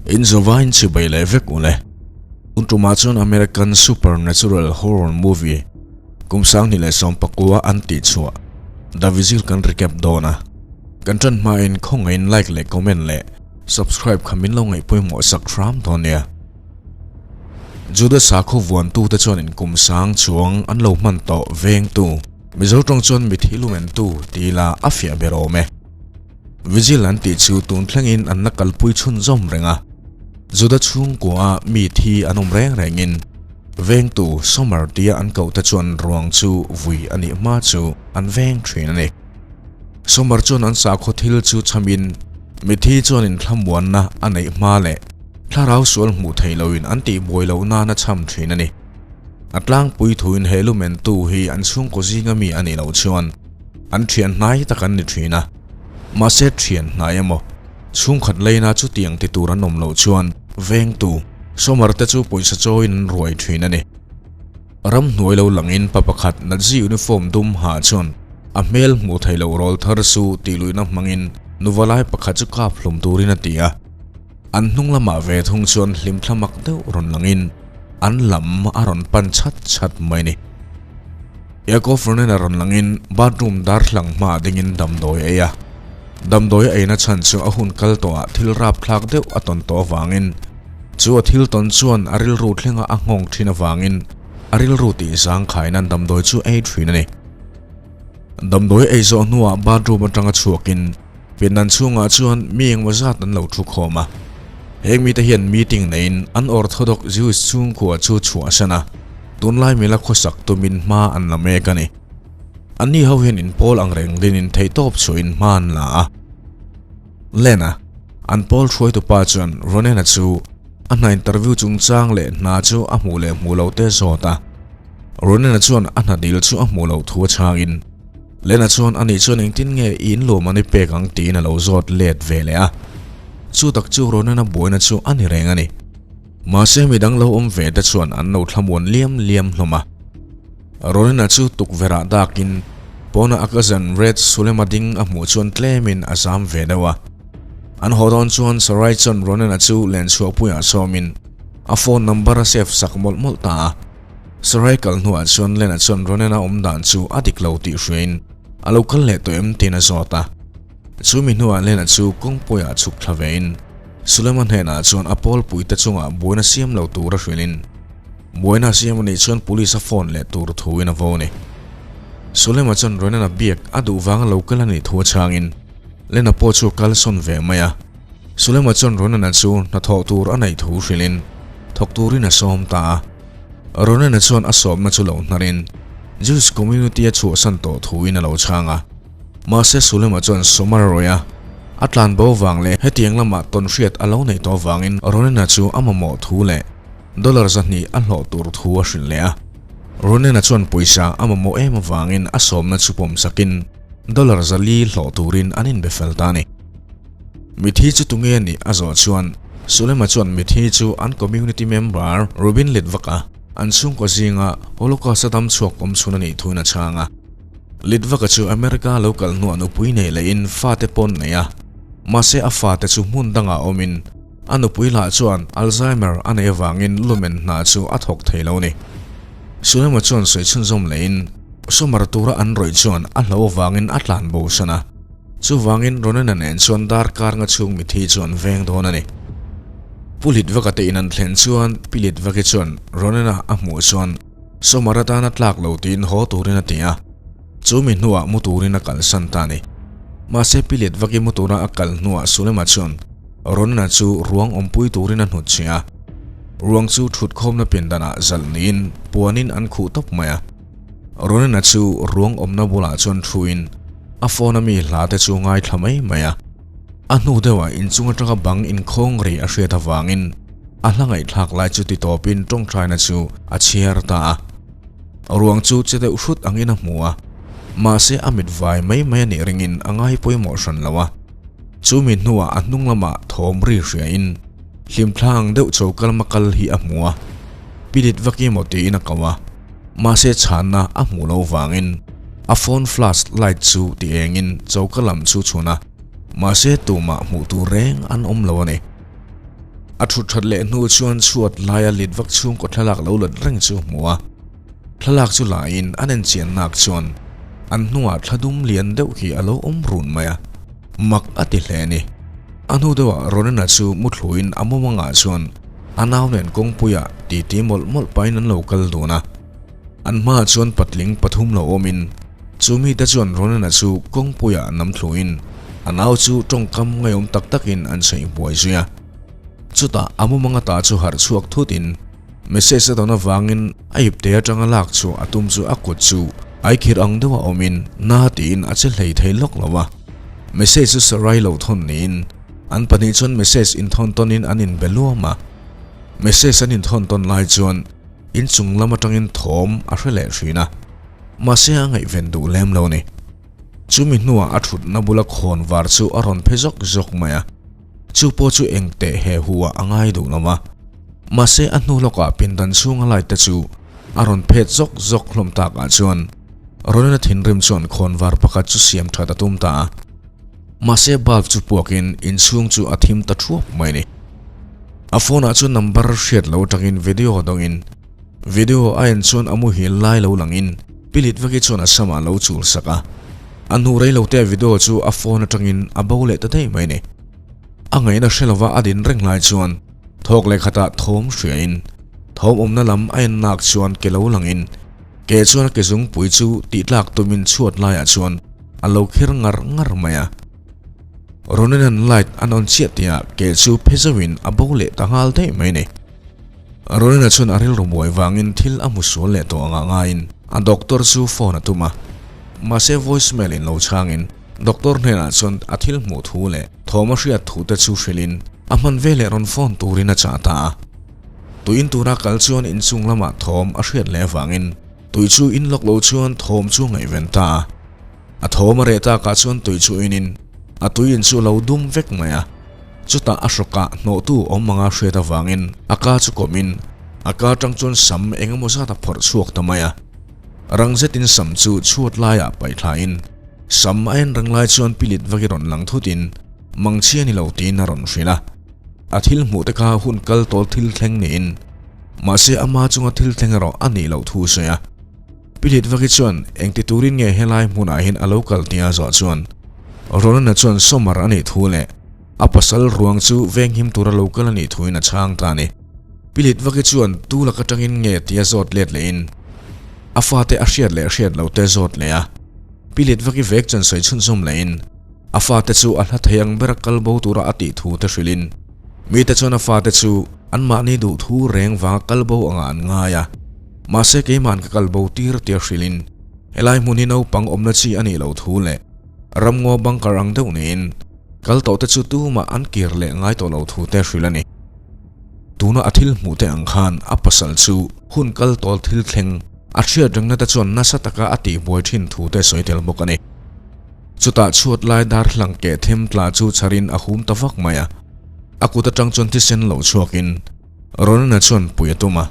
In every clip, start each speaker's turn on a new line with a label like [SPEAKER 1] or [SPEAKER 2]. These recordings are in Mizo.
[SPEAKER 1] In zawvain chibai leh vek u le. Tun tumah chuan American supernatural horror movie kum 2019 an tih chhuah The Vigil kan recap dawn a. Kan tan hmain khawngaihin like leh comment leh subscribe kha min lo ngaih pawimawh sak hram dawn nia. Juda sakhaw vuantute chuan in kum sang chuang an lo hman tawh vengtu Mizo tawng chuan mithi lumentu ti ila a fiah ber awm e. Vigil an tih chu tun thlengin an la kalpui chhunzawm reng a, Juda chhungkua mi thi an awm reng rengin vengtu Somer tia an kohte chuan ruang chu vui a nih hma chu an veng thin a ni. Somer chuan an sakhaw thil chu chhamin mithi chuan inthlamuanna a neih hma leh thlarau sual hmuh theih loin an tihbuai loh nana chham thin a ni. A tlangpui thuin he lumentu hi an chhungkaw zinga mi a nih loh chuan An thian hnai tak an ni thin a, mahse thian hnai emaw chhungkhat leina chutiang ti tur an awm loh chuan vengtu Somar te chu pawisa chawiin an ruai thin a ni. Ramhnuai lo langin pa pakhat Nazi uniform dum ha chuan a hmel hmuh theih loh rawl thar su tih luihna hmangin nuva lai pakhat chu kap hlum turin a ti a. An hnung lamah ve thung chuan hlimthla mak deuh rawn langin an lam a rawn pan chhat chhat mai a ni. Yakov Ronen a rawn langin bathroom darthlang hmaah dingin damdawi a ei a. Damdawi a eina chhan chu a hun kal tawhah thil rapthlak deuh a tawn tawh avangin chu a thil tawn chuan a rilru thlenga a nghawng thin avangin a rilru tih zangkhai nan damdawi chu ei thin a ni. Damdawi a ei zawh hnuah bathroom atanga chhuakin pindan chhungah chuan mi engmaw zat an lo thu khawm a. Heng mite hian meeting neiin an Orthodox Jewish chhungkua chu chhuahsan a. Tunlai mila khawsak tumin hma an la mek a ni. Anni ho hian inpawl ang reng dinin theihtawp chhuahin hma an la a. Lena, an pawl hruaitupa chuan Ronena chu a hna interview chungchang leh hna chu a hmuh leh hmuh loh te zawt a. Ronena chuan a hna dil chu a hmuh loh thu a chhangin Lena chuan ani chuan engtin nge i inlawm an i pek ang tiin a lo zawt let ve leh a. Chu tak chu Ronena buaina chu a ni reng a ni. Mahse midang lo awm ve te chuan an lo thlamuan liam liam hlawm a. Ronina chu tukverh ah dakin pawna a cousin Red Sulema ding a hmuh chuan tlemin a zam ve deuh a. An haw dawn chuan Sarai chuan Ronina chu len chhuahpuiah sawmin a phone number a save sak mawlh mawlh ta a. Sarai kal hnuah chuan Lena chuan Ronina awm dan chu a dik lo tih hriain a lo kal leh tawh em tiin a zawt a. Chumi hnuah Lena chu kawngpuiah chhuk thla vein Sulema hnenah chuan a pawlpuite chungah buaina siam lo tur a hrilhin, buaina siam a nih chuan police a phone leh tur thuin a vo a ni. Sulema chuan Ronena biak a duh vanga lo kal a nih thu a chhangin, Lena pawh chu a kalsawn ve mai a. Sulema chuan Ronena chu hnathawh tur a neih thu hrilhin, thawk turin a sawm ta a. Ronena chuan a sawmna chu lo hnarin, Jewish community a chhuahsan tawh thuin a lo chhang a. Mahse Sulema chuan Somar a rawih a, a tlan bo vang leh hetiang lamah tawn hriat a lo neih tawh avangin Ronena chu a mamawh thu leh dollar 200 a hlawh tur thu a hrilh leh a. Ronena chuan pawisa a mamawh em avangin a sawmna chu pawm sakin dollar 400 hlawh turin an inbe fel ta a ni. Mithi chu tunge a nih a zawh chuan Sulema chuan mithi chu an community member Rubin Litvak-a an chhungkaw zinga Holocaust a dam chhuak awm chhun a nih thuin a chhang a. Litvaka chu America lo kal hnuah nupui nei lehin fate pawn nei a, mahse a fate chu hmun dangah awmin a nupui lah chuan Alzheimer a neih avangin lumen hna chu a thawk thei lo a ni. Sulema chuan sawi chhunzawm lehin Sumar tura an rawih chuan a hlo avangin a tlan bo san a, chuvangin Ronena nen chuan darkar nga chhung mithi chu an veng dawn a ni. Pu Litvaka te in an thlen chuan Pi Litvaki chuan Ronena a hmuh chuan Somar atana tlak lo tiin haw turin a ti a, chu mi hnuah mu turin a kalsan ta a ni. Mahse Pilet vaki mu tura a kal hnuah Sulema chuan Ronena chu ruang awmpui turin a hnutchhiah a. Ruang chu thutkhawmna pindanah zalh niin puanin an khuh tawp mai a. Ronena chu ruang awmna bulah chuan thuin a phone a mi hla te chu ngaithla mai mai a. A hnu deuhah inchung atanga bang inkhawng ri a hriat avangin a hla ngaihthlak lai chu ti tawpin tawngtaina chu a chhiar ta a. Ruang chu che deuh hrut angin a hmu a, mahse a mit vai mai mai a nih ringin a ngai pawimawh hran lo a. Chu mi hnuah a hnung lamah thawm ri hriain hlimthla ang deuh cho kalma kal hi a hmu a, pilit vak emaw tiin a ko a, mahse chhanna a hmuh loh vangin a phone flash light chu ti engin choka lam chu chhun a, mahse tumah hmuh tur reng an awm lo a ni. A thut that leh hnu chuan chhuat laia lit vak chhungkaw thlalak lo lat reng chu a hmu a. Thlalak chu laiin an enchian nak chuan an hnungah thla dum lian deuh hi a lo awm run mai a, mak a ti hle a ni. A hnu deuhah Ronena chu muthluin a mawmangah chuan a nau nen kawngpuiah titi mawlh mawlh pahin an lo kal dun a. An hmaah chuan patling pathum lo awmin chu mite chuan Ronena chu kawngpuiah nam thluin a nau chu tawngkam ngaihawm tak takin an chheih buai zui a. Chutah a mawmanga ta chu harh chhuak thutin Message a dawn avangin a ipte atanga lak chhuah a tum chu a kut chu ai khir ang deuha awmin na tiin a che hlei thei lawk lo a. Message chu sarai lo thawn niin an pahnih chuan message inthawn tawnin an inbe luam a. Message an inthawn tawn lai chuan inchung lam atangin thawm a hre leh thin a, mahse a ngaihven duh lem lo a ni. Chumi hnuah a thutna bula khawn var chu a rawn phe zawk zawk mai a. Chu pawh chu eng teh he hu ah a ngai duh lo a. Mahse a hnu lawkah pindan chhunga light te chu a rawn phet zawk zawk hlawm tak ah chuan Ronena thinrim chuan khawnvar pakhat chu siam that a tum ta a. Mahse bulb chu puakin inchhung chu a thim ta thuap mai ni. A phone ah chuan number hriat lo atangin video dawngin video a en chuan a muhil lai lo langin pilit veki chuan a samah lo chul sak a. A hnu rei lo te video chu a phone atangin a bo leh ta daih mai ni. A ngaihna hre lova a din reng lai chuan thawk leh khatah thawm hriain thawm awmna lam a en nak chuan ke lo langin ke chuan a ke zungpui chu tih tlak tumin chhuat laiah chuan a lo kher ngar ngar mai a. Ronenan light an on chiah tihah ke chu phe zauhin a bo leh ta nghal daih mai ni. Ronena chuan a rilru buai vangin thil a hmu sual leh tawh anga ngaiin a doctor chu phone a tum a. Mahse voice mail in lo chhangin doctor hnenah chuan a thil hmuh thu leh thawm a hriat thu te chu hrilhin a hman veleh rawn phone turin a chah ta a. Tuiin tura kal chuan inchung lamah thawm a hriat leh avangin tui chu in lawk lo chuan thawm chu a ngaihven ta a. A thawm a reh takah chuan tui chu inin a tui in chu a lo dum vek mai a. Chutah a hrawkah hnawhtu awm anga hriat avangin a ka chu kawmin a ka atang chuan sam eng emaw zat a phawrh chhuak ta mai a. Rang zetin sam chu chhuat laiah paih thlain sam a en reng lai chuan pilit vaki rawn lang thutin mangchhia ni lo tiin a rawn hrilh a. A thil hmuh te kha hun kal tawl thil thleng niin mahse ama chunga thil thleng erawh a nih loh thu a sawi a. Pilit vaki chuan engti turin nge helai hmunah hian a lo kal tia zawh chuan Ronana chuan Somar a nih thu leh a pasal ruang chu venghim tura lo kal a nih thuin a chhang ta a ni. Pilit vaki chuan tu lak atangin nge tia zawt let lehin a fate a hriat leh hriat lo te zawt leh a. Pilit vaki vek chuan sawi chhunzawm lehin a fate chu a hla thei ang bera kal bo tura a tih thu te hrilhin mite chuan a fate chu anmahni duh thu reng vanga kal bo angah an ngai a. Mahse keima'n ka kal bo tir tia hrilhin helai hmun hi naupang awmna chi a nih loh thu leh ramngaw bunker ang deuh niin kal tawh te chu tumah an kir leh ngai tawh lo thu te hrilh a ni. Tuna a thil hmuh te ang khan a pasal chu hun kal tawl thil thleng a hriat rengna te chuan nasa taka a tihbuai thin thu te sawi tel bawk a ni. Chutah chhuat lai darthlang keh them tla chu chharin a hum ta vak mai a, a kut atang chuan thisen lo chhuakin Ronana chuan pui a tum a,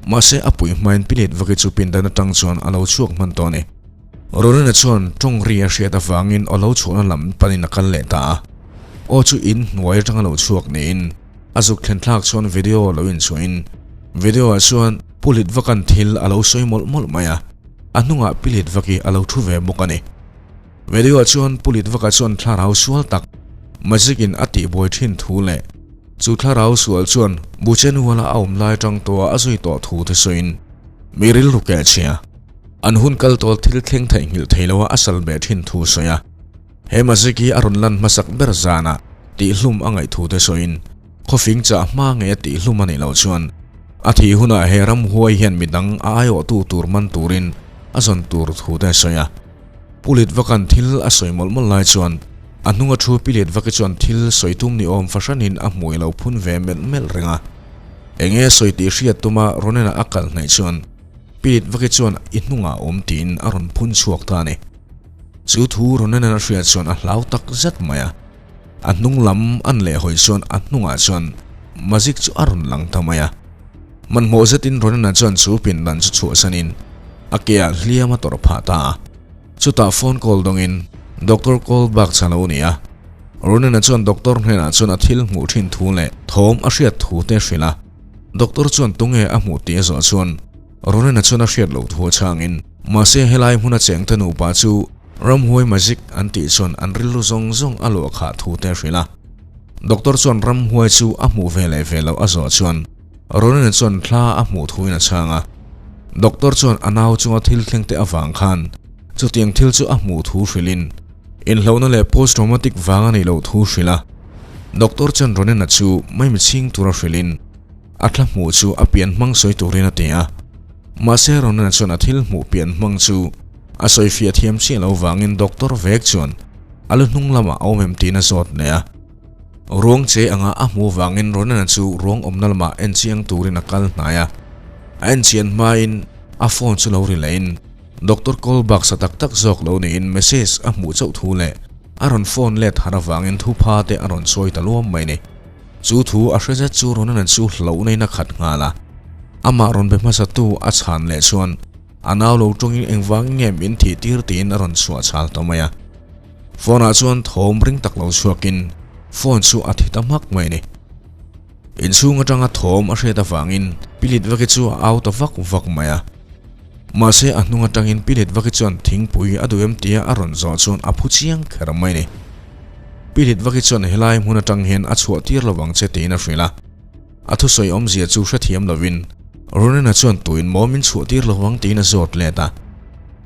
[SPEAKER 1] mahse a pui hmain pilet vaki chu pindan atang chuan a lo chhuak hman tawh a ni. Ronana chuan tawng ri a hriat avangin aw lo chhuahna lam panin a kal leh ta a. Aw chu in hnuai atanga lo chhuak niin a zuk thlen thlak chuan video lo inchhuahin video ah chuan pulit vakan thil a lo sawi mawlh mawlh mai a, a hnungah pilet vaki a lo thu ve bawk a ni. Video ah chuan pulit vaka chuan thlarau sual tak magic in a tihbuai thin thu leh Chu thlarau sual chuan Buchenwala a awm lai atang tawha a zui tawh thu te sawiin mi rilru keh chhia. An hun kal tawl thil thleng theihnghilh thei loa a sal beh thin thu sawi a. He magic hi a rawn lan hmasak ber zanah tihhlum a ngaih thu te sawiin khawfing chah hma ngei a tihhlum a nih loh chuan a thih hunah he ramhuai hian midang a aiawhtu tur man turin a zawn tur thu te sawi a. Pulit vakan thil a sawi mawlh mawlh lai chuan a hnunga thu pilet vaki chuan thil sawi tum ni awm fahranin a hmui lo phun ve melh melh reng a. Enge sawi tih hriat tuma Ronena a kal hnaih chuan pilet vaki chuan i hnungah a awm tiin a rawn phun chhuak ta a ni. Chu thu Ronenan a hriat chuan a hlau tak zet mai a. A hnung lam an leh hawi chuan a hnungah chuan Mazik chu a rawn lang ta mai a. Hmanhmawh zetin Ronena chuan chu pindan chu chhuahsanin a ke ah hliam a tawrh phah ta a. Chutah phone call dawngin Doctor call bak chhan a lo ni a. Ronena chuan doctor hnenah chuan a thil hmuh thin thu leh thawm a hriat thu te a hrilh a. Doctor chuan tunge a hmuh tih a zawh chuan Ronena chuan a hriat loh thu a chhangin mahse helai hmuna chengte nupa chu ramhuai magic an tih chuan an rilru zawng zawng a luah khah thu te a hrilh a. Doctor chuan ramhuai chu a hmuh ve leh ve loh a zawh chuan Ronena chuan thla a hmuh thuin a chhang a. Doctor chuan a nau chunga thil thleng te avang khan chutiang thil chu a hmuh thu hrilhin Inhlauhna leh post traumatic vang a nih loh thu hrilh a, Doctor chuan Ronena chu maimi chhing tura hrilhin a thla hmuh chu a pian hmang sawi turin a ti a. Mahse Ronena chuan a thil hmuh pian hmang chu a sawi fiah thiam chiah lo vangin Doctor vek chuan a lu hnung lamah a awm em tiin a zawt leh a. Ruang che anga a hmuh vangin Ronena chu ruang awmna lamah en chiang turin a kal hnai a. A en chian hmain a phone chu lo ri lehin Doctor call baksa tak tak zawk lo niin message a hmuh chauh thu leh a rawn phone let har avangin thupha te a rawn sawi ta luam mai ni. Chu thu a hre zet chu Ronan chu hlauh naiin a khat nghal a. Amah rawn be hmasa tu a chhan leh chuan a nau lo tawngin engvangin nge min thih tir tiin a rawn chhuah chhal ta mai a. Phone ah chuan thawm ring tak lo chhuakin phone chu a thi ta hmak mai ni. Inchhung atanga thawm a hriat avangin pilit vaki chu a au ta vak vak mai a. Mahse a hnung atangin pilit vaki chuan thingpui a duh em tia a rawn zawh chuan a phu chiang kher mai ni. Pilit vaki chuan helai hmun atang hian a chhuah tir lo ang che tiin a hrilh a. A thusawi awmzia chu hrethiam lovin Ronena chuan tuin maw min chhuah tir lo ang tiin a zawt let a.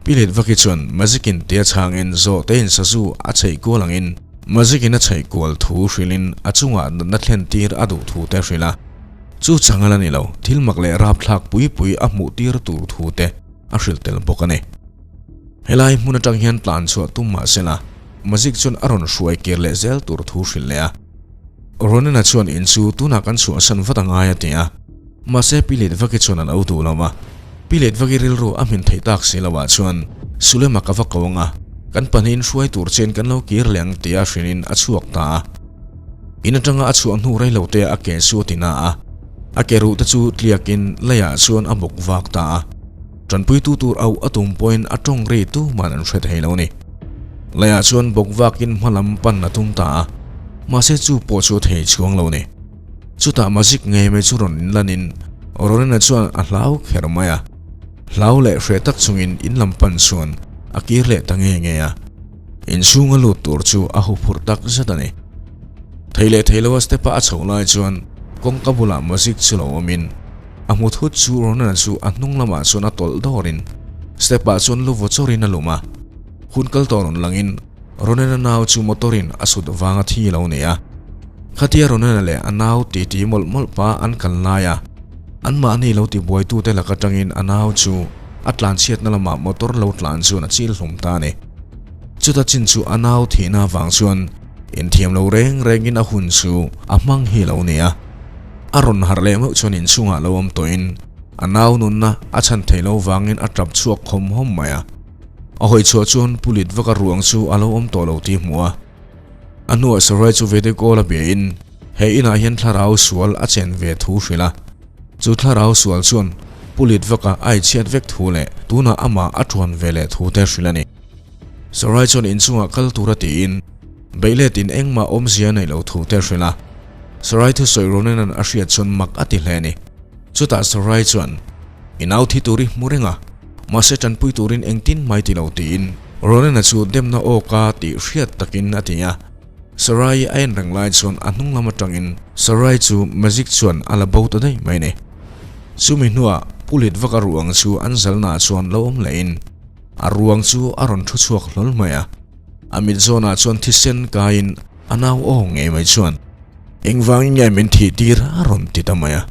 [SPEAKER 1] Pilit vaki chuan Magic-in tia chhangin zawhtein sazu a chheih kual angin Magic-in a chheih kual thu hrilhin a chungah natna thlen tir a duh thu te a hrilh a. Chu chang a la ni lo, thil mak leh rapthlak pui pui a hmuh tir tur thu te a hrilh tel bawk a ni. Helai hmun atang hian tlan chhuah tum mah sela, Magic chuan a rawn hruai kir leh zel tur thu hrilh leh a. Ronena chuan in chu tunah kan chhuahsan vat a ngai a ti a, mahse Pi Letvaki chuan a lo duh lo a. Pi Letvaki rilru a hmin theih tak si loah chuan Sulema ka va ko ang a, kan pahnihin hruai tur chen kan lo kir leh ang tia hrilhin a chhuak ta a. In atanga a chhuah hnu rei lo te a ke chu a ti na a, a ke ruh te chu tliakin leiah chuan a bawk vak ta a. Tanpuitu tur auh a tum pawhin a tawng ri tuman an hre thei lo a ni. Leiah chuan bawk vakin hma lam pan a tum ta a, mahse chu pawh chu a thei chhuang lo a ni. Chutah magic ngei mai chu rawn inlanin Ronena chuan a hlau kher mai a, hlau leh hreh tak chungin in lam pan chuan a kir leh ta nge nge a. Inchhunga lut tur chu a huphurh tak zet a ni. Thei leh thei loa step a a chhoh lai chuan kawngka bulah magic chu lo awmin a hmu thut chu Ronald chu a hnung lamah chuan a tawlh dawrin step ah chuan lu vaw chawrin a lum a. Hun kal tawh rawn langin Ronald-a nau chu motor in a sut vanga thi lo nei a. Khatia Ronald-a leh a nau titi mawlh mawlh pa an kal lai a, anmahni lo tibuaitute lak atangin a nau chu a tlanchhiatna lamah motor lo tlan chuan a chil hlum ta a ni. Chuta chin chu a nau thihna avang chuan inthiam lo reng rengin a hun chu a hmang hi lo ni a. A rawn harh leh meuh chuan inchhungah lo awm tawhin a nau nunna a chhan theih loh vangin a tap chhuak khawm hawm mai a. A hawi chhuah chuan pulit vaka ruang chu a lo awm tawh lo tih hmuh a. A hnuah Sarai chu Vedic Awl a biain he inah hian thlarau sual a chen ve thu hrilh a. Chu thlarau sual chuan pulit vaka a inchhiat vek thu leh tunah amah a tuan ve leh thu te hrilh a ni. Sarai chuan inchungah kal tura tiin beihlet in engmah awmzia neih loh thu te a hrilh a. Sarai thusawi Ronenan a hriat chuan mak a ti hle a ni. Chutah Sarai chuan, I nau thi tur i hmu reng a, mahse tanpui turin engtin mai ti lo tiin Ronena chu demna awka tih hriat takin a ti a. Sarai a en reng lai chuan a hnung lam atangin Sarai chu magic chuan a la bo ta daih mai a ni. Chumi hnuah pulit vaka ruang chu an zalnaah chuan lo awm lehin A ruang chu a rawn thu chhuak hlawl mai a, a mit zawnah chuan thisen kaiin a nau aw ngei mai chuan, Engvangin nge min thih tir? a rawn ti ta mai a.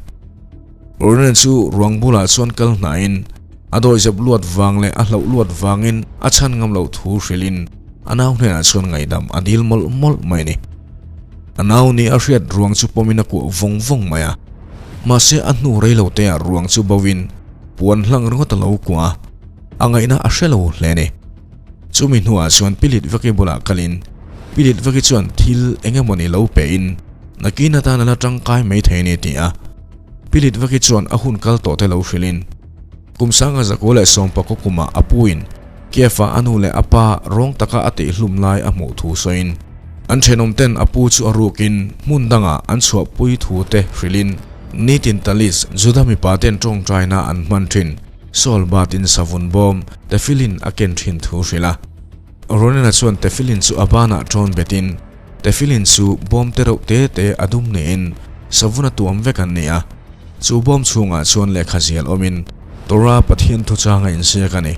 [SPEAKER 1] Ronan chu ruang bulah chuan kal hnaiin a dawihzep luat vang leh a hlauh luat vangin a chhan ngam loh thu hrilhin a nau hnenah chuan ngaihdam a dil mawlh mawlh mai a ni. A nau ni a hriat ruang chu pawmin a kuah vawng vawng mai a, mahse a hnu rei lo teah ruang chu bovin puan hlang ringawt a lo kuah a. A ngaihna a hre lo hle a ni. Chumi hnuah chuan Pilit Vaki bulah kalin Pilit Vaki chuan thil eng emawni lo pehin nakin atan a la tangkai mai thei a ni ti a. Pilit Vaki chuan a hun kal tawh te lo hrilhin kum sanga zakua leh sawmpakaw kumah a puin Kiev-ah a nu leh a pa rawng taka a tihhlum lai a hmuh thu sawiin. An thenawm ten a pu chu a rukin hmun dangah an chhuahpui thu te hrilhin nitin talis Juda mipa ten tawngtaina an hman thin Saul batin savun bawm tefillin a ken thin thu hrilh a. Ronena chuan tefillin chu a banah tawn betin tefillin chu bawm te reuh te te a dum niin savun a tuam vek an ni a. Chu bawm chhungah chuan lehkha zial awmin Torah Pathian thuchanga inziak a ni.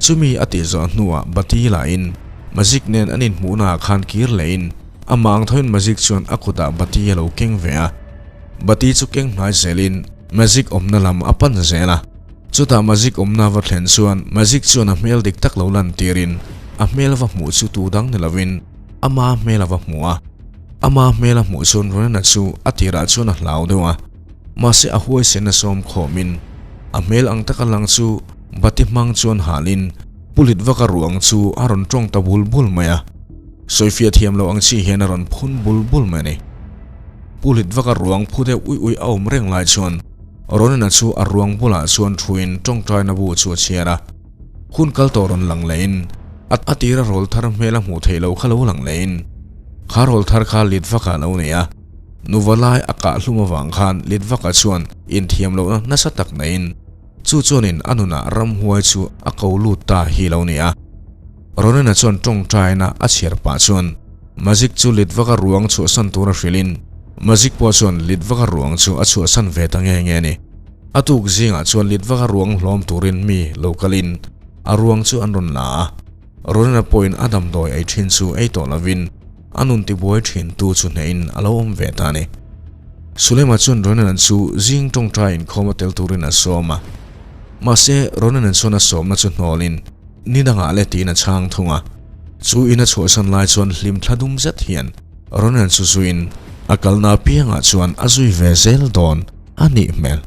[SPEAKER 1] Chumi a tih zawh hnuah Bati lahin Mazik nen an inhmuhnaah khan kir lehin amah ang thoin Mazik chuan a kutah Bati a lo keng ve a. Bati chu keng hnai zelin Mazik awmna lam a pan zel a. Chutah Mazik awmna va thlen chuan Mazik chuan a hmel dik tak lo lan tirin a hmel va hmuh chu tu dang ni lovin ama hmel a va hmu a. Ama hmel a hmuh chuan Ronena chu a tirah chuan a hlau deuh a. Mahse a huaisen a sawm khawmin a hmel ang taka lang chu Bati hmang chuan halin pulit vaka ruang chu a rawn tawng ta bul bul mai a. Sawifiah thiam lo ang chi hian a rawn phun bul bul mai a ni. Pulit vaka ruang phu deuh uih uih a awm reng lai chuan Ronina chu a ruang bulah chuan thuin tawngtaina bu chu a chhiar a. Hun kal tawh rawn lang lehin a tira rawl thar hmel a hmuh theih loh kha lo lang lehin kha rawl thar kha lit vakah lo nei a. Nuva lai a kah hlum avang khan lit vaka chuan inthiam lohna nasa tak neiin Chu chuanin a nunah ramhuai chu a ko lut ta hi lo ni a. Ronena chuan tawngtaina a chhiar pah chuan Mazik chu Litvaka ruang chhuahsan tura hrilhin Mazik pawh chuan Litvaka ruang chu a chhuahsan ve ta nge nge a ni. A tuk zingah chuan Litvaka ruang hlawm turin mi lo kalin a ruang chu an rawn la a. Ronena pawhin a damdawi ei thin chu ei tawh lovin A nun tibuai thin tu chu hnehin a lo awm ve ta a ni. Sulema chuan Ronan chu zing tawngtai inkhawm a tel turin a sawm a. Mahse, Ronan chuan a sawmna chu hnawlin ni dangah le tiin a chhang thung a. Chu in a chhuahsan lai chuan hlim thla dum zet hian Ronan chu zuiin a kalna apiangah chuan a zui ve zel dawn a nih hmel.